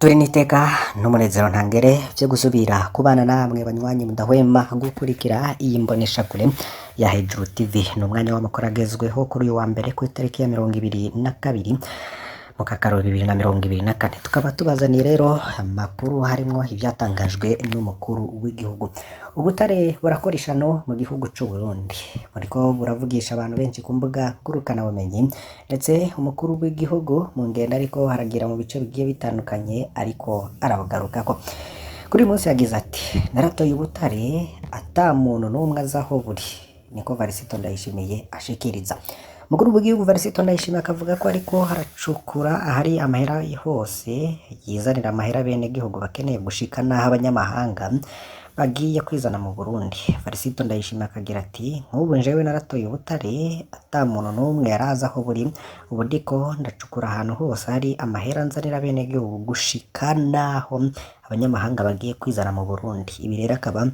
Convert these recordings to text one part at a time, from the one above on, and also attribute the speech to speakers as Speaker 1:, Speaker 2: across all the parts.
Speaker 1: Turi n'iteka n'umunezero ntangere vyo gusubira kubana namwe banywanyi mudahwema gukurikira iyi mboneshakure ya Hejuru TV. Ni umwanya w'amakuru agezweho kuri uyu wa mbere ku itariki ya 22 mu kakaro 2024. Tukaba tubazaniye rero amakuru harimwo ivyatangajwe n'umukuru w'igihugu. Ubutare burakora ishano mu gihugu c'u Burundi, buriko buravugisha abantu benshi ku mbuga ngurukanabumenyi, ndetse umukuru w'igihugu mu ngendo ariko haragira mu bice bigiye bitandukanye ariko arabugarukako. Kuri uyu munsi yagize ati: "Naratoye ubutare ata muntu n'umwe azi aho buri", niko Varisito Ndayishimiye ashikiriza. Umukuru w'igihugu Varisito Ndayishimiye akavuga ko ariko haracukura ahari amahera hose yizanira amahera bene gihugu bakeneye, gushika n'aho abanyamahanga bagiye kwizana mu Burundi. Varisito Ndayishimiye akagira ati: "Nk'ubu njewe naratoye ubutare ata muntu n'umwe yarazi aho buri, ubu ndiko ndacukura ahantu hose hari amahera nzanira bene gihugu, gushika n'aho abanyamahanga bagiye kwizana mu Burundi." Ibi rero akaba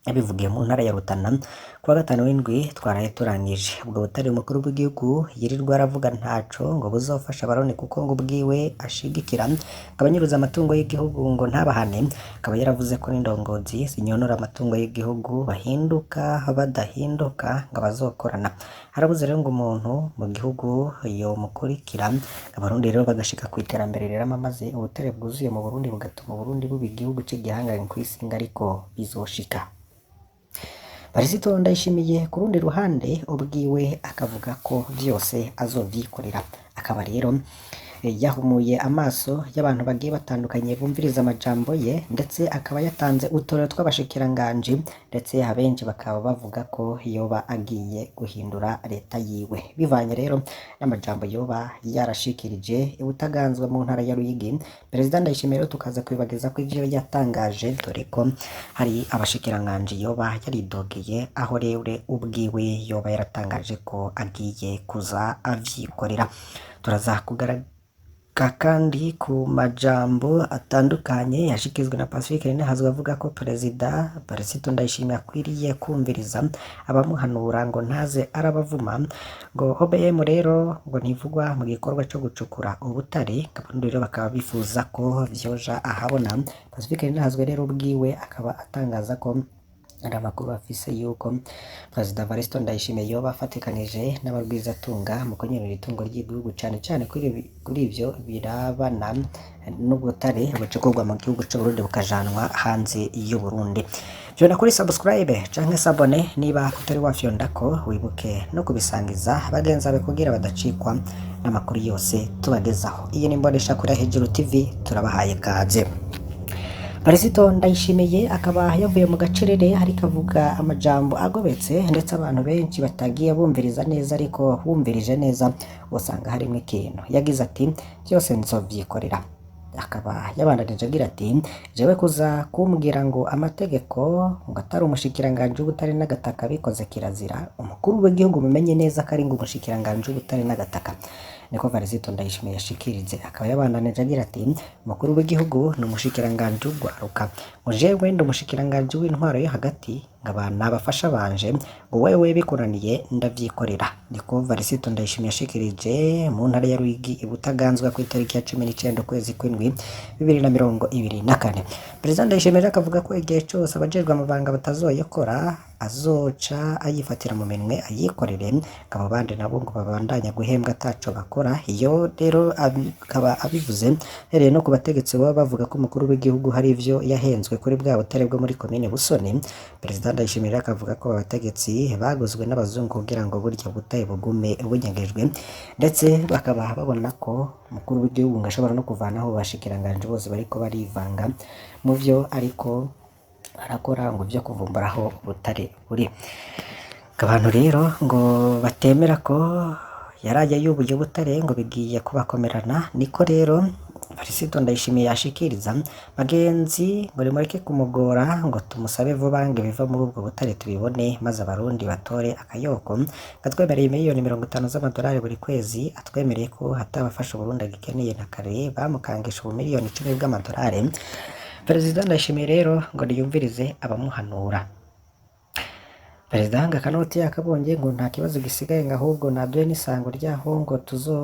Speaker 1: yabivugiye mu ntara ya Rutana kuwa gatanu w'indwi twaraye turangije. Ubwo butare umukuru w'igihugu yirirwa aravuga ntaco ngo buzofasha abarundi, kuko ngo ubwiwe ashigikira abanyuruza amatungo y'igihugu ngo ntabahane. Akaba yaravuze ko n'indongozi zinyonora amatungo y'igihugu bahinduka badahinduka ngo bazokorana. Harabuze rero ngo umuntu mu gihugu yomukurikira, abarundi rero bagashika ku iterambere rirama, maze ubutare bwuzuye mu Burundi bugatuma Uburundi buba igihugu c'igihangange kw'isi, ngo ariko bizoshika. Varisito Ndayishimiye ku rundi ruhande ubwiwe akavuga ko vyose azovyikorera. Akaba rero yahumuye amaso y'abantu bagiye batandukanye bumviriza amajambo ye, ndetse akaba yatanze uturero tw'abashikiranganji, ndetse abenshi bakaba bavuga ko yoba agiye guhindura leta yiwe bivanye rero n'amajambo yoba yarashikirije ibutaganzwa mu ntara ya Ruyigi. Perezida Ndayishimiye rero tukaza kwibageza ko ivyo yatangaje, dore ko hari abashikiranganji yoba yaridogeye, aho rero ubwiwe yoba yaratangaje ko agiye kuza avyikorera. Turaza kugaragara kandi ku majambo atandukanye yashikizwe na Pacifique Nininahazwe, avuga ko Perezida Varisito Ndayishimiye akwiriye kumviriza abamuhanura ngo ntaze arabavuma. Ngo OBM rero ngo ntivugwa mu gikorwa co gucukura ubutare, abarundi rero bakaba bifuza ko vyoja ahabona. Pacifique Nininahazwe rero ubwiwe akaba atangaza ko hari amakuru afise yuko Perezida Varisito Ndayishimiye yoba afatikanije n'abarwizatunga mu kunyerera itungo ry'igihugu, cane cane kuri ivyo birabana n'ubutare bucukurwa mu gihugu c'Uburundi bukajanwa hanze y'Uburundi. Vyona kuri subscribe canke s'abonner niba utari wafyondako, wibuke no kubisangiza bagenzi bawe kugira badacikwa n'amakuru yose tubagezaho. Iyi ni Imboneshakure Hejuru TV, turabahaye kaze. Varisito Ndayishimiye akaba yavuye mu gacerere ariko avuga amajambo agobetse, ndetse abantu benshi batagiye bumviriza neza, ariko bumvirije neza usanga harimwo ikintu. Yagize ati: "Byose nzovyikorera." Akaba yabandanije agira ati: "Jewe kuza kumbwira ngo amategeko ngo atari umushikiranganji w'ubutare n'agataka bikoze kirazira. Umukuru w'igihugu mumenye neza ko ari ngo umushikiranganji w'ubutare n'agataka", niko Varisito Ndayishimiye yashikirije. Akaba yabandanije agira ati: "Umukuru w'igihugu ni umushikiranganji w'ugwaruka, ngo jewe ndi umushikiranganji w'intwaro yo hagati, nkaba nabafasha banje, ngo wewe bikunaniye ndavyikorera", niko Varisito Ndayishimiye yashikirije mu ntara ya Ruyigi ibutaganzwa ku itariki ya 19 ukwezi kw'indwi 2024. Perezida Ndayishimiye akavuga ko igihe cose abajejwe amabanga batazoyakora azoca ayifatira mu minwe ayikorere, abo bandi nabo ngo babandanya guhembwa ataco bakora. Iyo rero akaba abivuze hereye no ku bategetsi baba bavuga ko umukuru w'igihugu hari ivyo yahenzwe kuri bwa butare bwo muri komine Busoni. Perezida Ndayishimiye akavuga ko abategetsi baguzwe n'abazungu kugira ngo burya butare bugume bunyegejwe, ndetse bakaba babona ko umukuru w'igihugu ngo ashobora no kuvanaho abashikiranganji bose bariko barivanga mu vyo ariko arakora, ngo vyo kuvumbura aho ubutare buri. Abantu rero ngo batemera ko yaraye yubuye ubutare ngo bigiye kubakomerana, niko rero Varisito Ndayishimiye yashikiriza. Bagenzi ngo nimureke kumugora, ngo tumusabe vuba ngo ibiva muri ubwo butare tubibone, maze abarundi batore akayoko. Atwemereye miliyoni 50 z'amadolari buri kwezi, atwemereye ko hatabafasha Uburundi agikeneye na kare bamukangisha ubu miliyoni 10 bw'amadolari. Perezida Ndayishimiye rero ngo niyumvirize abamuhanura. Perezida ngo akanoti yakabonye, ngo nta kibazo gisigaye, ngo ahubwo naduhe n'isango ryaho ngo tuzo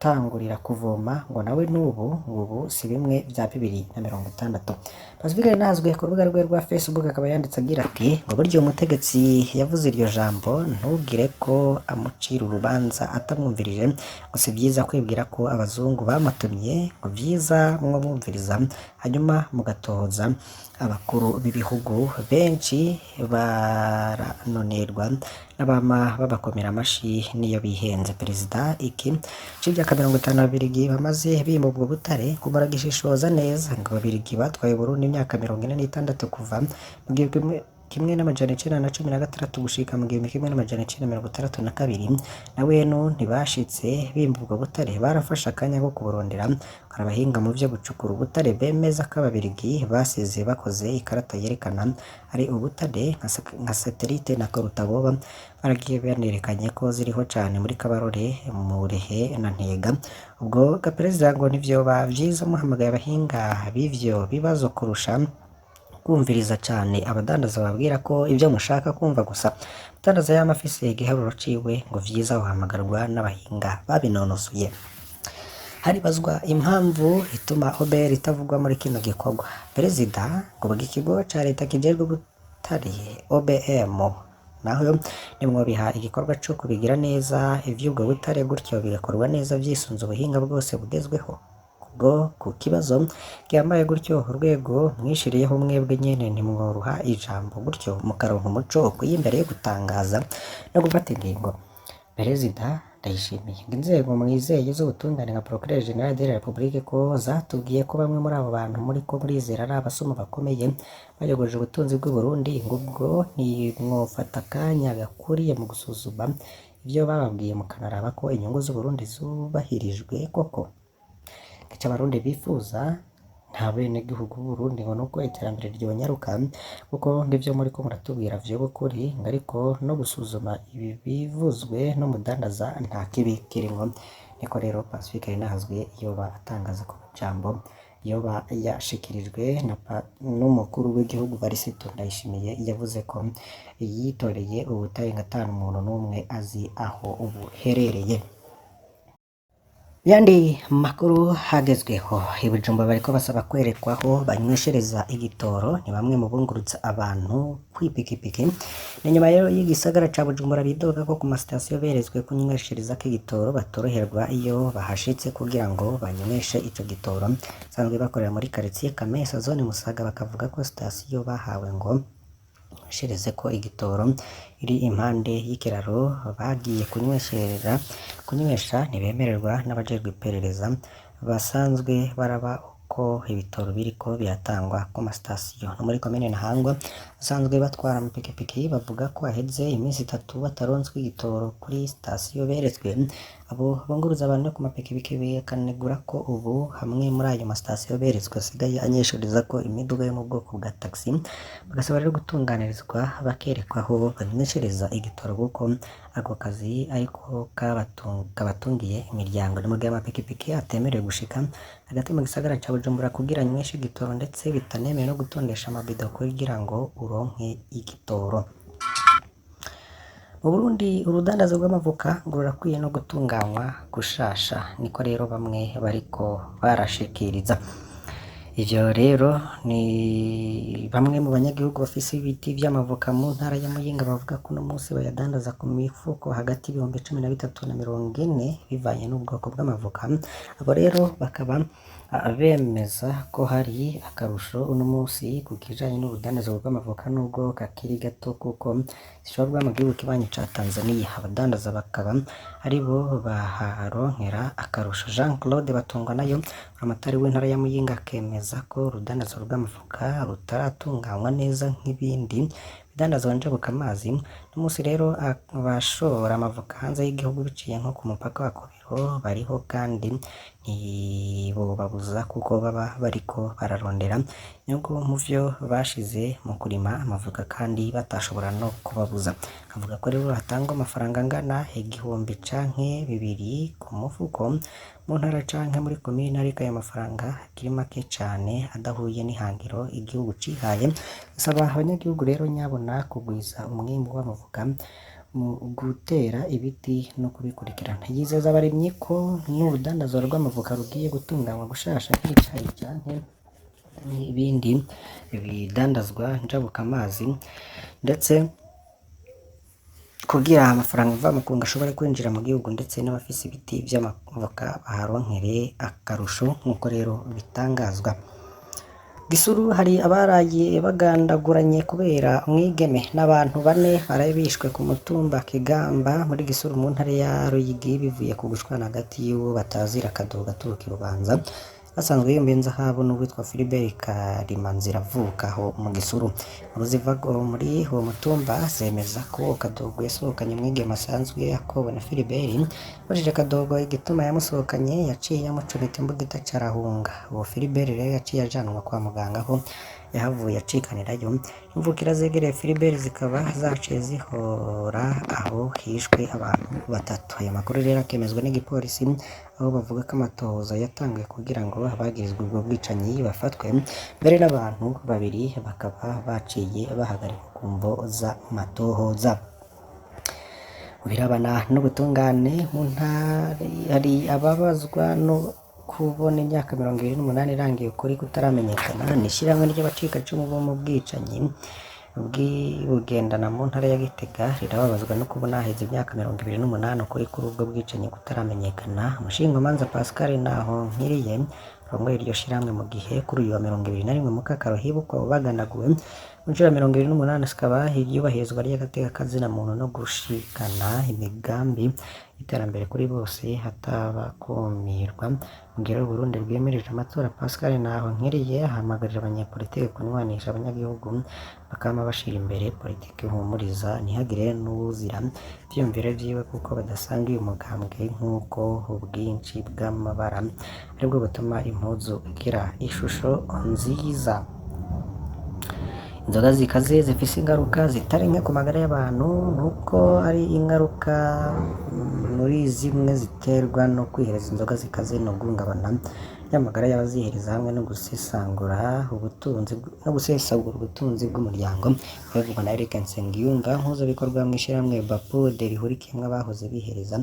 Speaker 1: Gutangurira kuvoma ngo nawe n'ubu ngo ubu si bimwe vya 2060. Pacifique Nazwe ku rubuga rwe rwa Facebook akaba yanditse agira ati ngo burya umutegetsi yavuze iryo jambo ntugire ko amucira urubanza atamwumvirije, ngo si vyiza kwibwira ko abazungu bamutumye, ngo vyiza mwobumviriza hanyuma mugatohoza. Abakuru b'ibihugu benshi baranonerwa n'abama babakomera amashi niyo bihenze. Perezida iki c'imyaka 50 ababirigi bamaze bimba ubwo butare ngo baragishishoza neza, ngo ababirigi batwaye Burundi imyaka 46 kuva mu 1916 gushika mu 1962, na weno ntibashitse bimba ubwo butare, barafashe akanya ko kuburondera. Hari abahinga mu vyo gucukura ubutare bemeza ko ababirigi basize bakoze ikarata yerekana ari ubutare nka satelite na Korutaboba, baragiye banerekanye ko ziriho cane muri Kabarore, Murehe na Ntega. Ubwo gaperezida ngo ntivyoba vyiza muhamagaye abahinga b'ivyo bibazo kurusha kumviriza cane abadandaza babwira ko ivyo mushaka kumva gusa. Umudandaza yama afise igiharuro ciwe, ngo vyiza uhamagarwa n'abahinga babinonosoye. Haribazwa impamvu ituma OBR itavugwa muri kino gikorwa. Perezida ngo ikigo ca leta kijejwe ubutare OBM naho nimwobiha igikorwa co kubigira neza ivy'ubwo butare, gutyo bigakorwa neza vyisunze ubuhinga bwose bugezweho. Ubwo ku kibazo gihambaye gutyo urwego mwishiriyeho mwebwe nyene ntimworuha ijambo, gutyo mukaronka umuco ukwiye imbere yo gutangaza no gufata ingingo. Perezida Ndayishimiye ngo inzego mwizeye z'ubutungane nka Procureur General de la République ko zatubwiye ko bamwe muri abo bantu muriko murizera ari abasuma bakomeye bayogoje ubutunzi bw'u Burundi, ngo ubwo ntimwofata akanya gakwiriye mu gusuzuma ivyo bababwiye mukanaraba ko inyungu z'u Burundi zubahirijwe koko. Ico abarundi bifuza nta benegihugu b'Uburundi ngo nuko iterambere ryonyaruka, kuko ng'ivyo muriko muratubwira vyoba ukuri, ngo ariko no gusuzuma ibi bivuzwe n'umudandaza nta kibi kirimwo. Niko rero Pacifique Nahazwe yoba atangaza ku majambo yoba yashikirijwe n'umukuru w'igihugu Varisito Ndayishimiye, yavuze ko yitoreye ubutare ngo ata muntu n'umwe azi aho ubuherereye. Yandi makuru hagezweho i Bujumbura, bariko basaba kwerekwa aho banyweshereza igitoro, ni bamwe mu bungurutsa abantu kw'ipikipiki. Ni nyuma rero y'igisagara ca Bujumbura bidoga ko ku masitasiyo beretswe kunywesherezako igitoro batoroherwa iyo bahashitse kugira ngo banyweshe ico gitoro. Basanzwe bakorera muri quartier Kamesa zone Musaga, bakavuga ko sitasiyo bahawe ngo banywesherezeko igitoro iri impande y'ikiraro, bagiye kunywesha ntibemererwa n'abajejwe iperereza basanzwe baraba uko ibitoro biriko biratangwa ku masitasiyo. No muri komine Ntahangwa basanzwe batwara amapikipiki bavuga ko haheze iminsi itatu bataronswa igitoro kuri sitasiyo beretswe. Abo bunguruza abantu ku mapikipiki bakanegura ko ubu hamwe muri ayo masitasiyo beretswe asigaye anyesherezako imiduga yo mu bwoko bwa taxi, bagasaba rero gutunganirizwa bakerekwa aho banyweshereza igitoro kuko ako kazi ariko kabatungiye imiryango. Ni mu gihe amapikipiki atemerewe gushika hagati mu gisagara ca Bujumbura kugira anyweshe igitoro, ndetse bitanemewe no gutondesha amabido kugira ngo uronke igitoro. Mu Burundi urudandazo rw'amavoka ngo rurakwiye no gutunganywa gushasha, niko rero bamwe bariko barashikiriza. Ivyo rero ni bamwe mu banyagihugu bafise ibiti vy'amavoka mu ntara ya Muyinga bavuga ko uno munsi bayadandaza ku mifuko hagati y'ibihumbi 13 na 40 bivanye n'ubwoko bw'amavoka. Abo rero bakaba bemeza ko hari akarusho uno munsi ku kijanye n'urudandazo rw'amavoka nubwo kakiri gato, kuko zishorwa mu gihugu kibanyi ca Tanzania. Abadandaza bakaba aribo baharonkera akarusho. Jean Claude Batungwanayo, buramatari w'intara ya Muyinga, akemeza ko urudandazo rw'amavoka rutaratunganywa neza nk'ibindi bidandazwa njabukamazi. Uno munsi rero abashora amavoka hanze y'igihugu biciye nko ku mupaka wa Kobero bariho, kandi ntibobabuza kuko baba bariko bararondera inyungu mu vyo bashize mu kurima amavoka, kandi batashobora no kubabuza. Avuga ko rero hatangwa amafaranga angana 1000 canke 2000 ku mufuko. mu ntara canke muri komine, ariko ayo mafaranga akiri make cane adahuye n'ihangiro igihugu cihaye. Asaba abanyagihugu rero nyabona kugwiza umwimbu w'amavoka mu gutera ibiti no kubikurikirana. Yizeza abarimyi ko n'urudandazwa rw'amavoka rugiye gutunganywa gushasha nk'icayi canke n'ibindi bidandazwa njabukamazi, ndetse kugira amafaranga mvamakungu ashobore kwinjira mu gihugu, ndetse n'abafise ibiti vy'amavoka baharonkere akarusho, nk'uko rero bitangazwa. Gisuru hari abaraye bagandaguranye kubera umwigeme, n'abantu bane baraye bishwe ku mutumba Kigamba muri Gisuru mu ntara ya Ruyigi, bivuye ku gushwana hagati y'uwo batazira Kadogo aturuka i Bubanza asanzwe yiyumva inzahabu n'uwitwa Philibert Karimanzira avuka aho mu Gisuru. Inkuru ziva muri uwo mutumba zemeza ko Kadogo yasohokanye umwigeme asanzwe akowe na Philibert. Abajije Kadogo igituma yamusohokanye, yaciye amucumita imbugita aca arahunga. Uwo Philibert rero yaciye ajanwa kwa muganga aho yahavuye acikanirayo. Imvukira zegereye Philibert zikaba zaciye zihora aho hishwe abantu batatu. Ayo makuru rero akemezwa n'igipolisi, aho bavuga ko amatohoza yatanguye kugira ngo abagirizwa ubwo bwicanyi bafatwe, mbere n'abantu babiri bakaba baciye bahagarikwa ku mvo z'amatohoza. Mu birabana n'ubutungane mu ntara, hari ababazwa no kubona imyaka 28 irangiye ukuri kutaramenyekana. Ni ishirahamwe ry'abacikacumu bo mu bwicanyi bw'ibugendana mu ntara ya Gitega rirababazwa no kubona haheze imyaka 28 ukuri kuri ubwo bwicanyi kutaramenyekana. Umushingamanza Pascal Ntahonkiriye arongoye iryo shirahamwe, mu gihe kuri uyu wa 21 Mukakaro hibukwa abo baganaguwe mu nshuro ya 28, zikaba iyubahirizwa ry'agateka kazina muntu no gushikana imigambi y'iterambere kuri bose hatabakumirwa. Mu gihe rero Uburundi bwimirije amatora, Pascal Ntahonkiriye ahamagarira abanyepolitike kunywanisha abanyagihugu, bakama bashira imbere politike ihumuriza, ntihagire n'uwuzira ivyiyumviro vyiwe kuko badasangiye umugambwe, nk'uko ubwinshi bw'amabara aribwo butuma impuzu igira ishusho nziza. Inzoga zikaze zifise ingaruka zitari nke ku magara y'abantu, nuko ari ingaruka muri zimwe ziterwa no kwihereza inzoga zikaze no guhungabana y'amagara y'abazihereza, hamwe no gusesagura ubutunzi bw'umuryango. Bivugwa na Eric Nsengiyumva, mpuzabikorwa mw'ishirahamwe BAPUDE rihurikiyemwo abahoze bihereza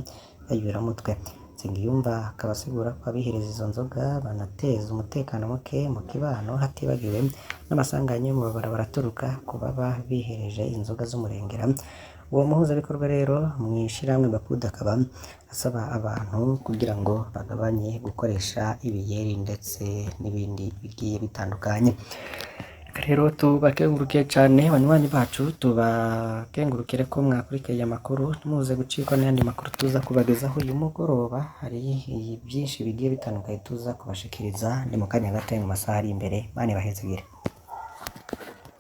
Speaker 1: bayuramutwe. Nsengiyumva akaba asigura ko abihereza izo nzoga banateza umutekano muke mu kibano, hatibagiwe n'amasanganya yo mu mabarabara aturuka ku baba bihereje inzoga z'umurengera. Uwo muhuzabikorwa rero mw'ishirahamwe BAPUDE akaba asaba abantu kugira ngo bagabanye gukoresha ibiyeri ndetse n'ibindi bigiye bitandukanye. Rero tubakengurukiye cane banywanyi bacu, tubakengurukire ko mwakurikiye amakuru, ntimuze gucikwa n'ayandi makuru tuza kubagezaho uyu mugoroba. Hari byinshi bigiye bitandukanye tuza kubashikiriza, ni mu kanya gato mu masaha ari imbere. Imana ibahezagire.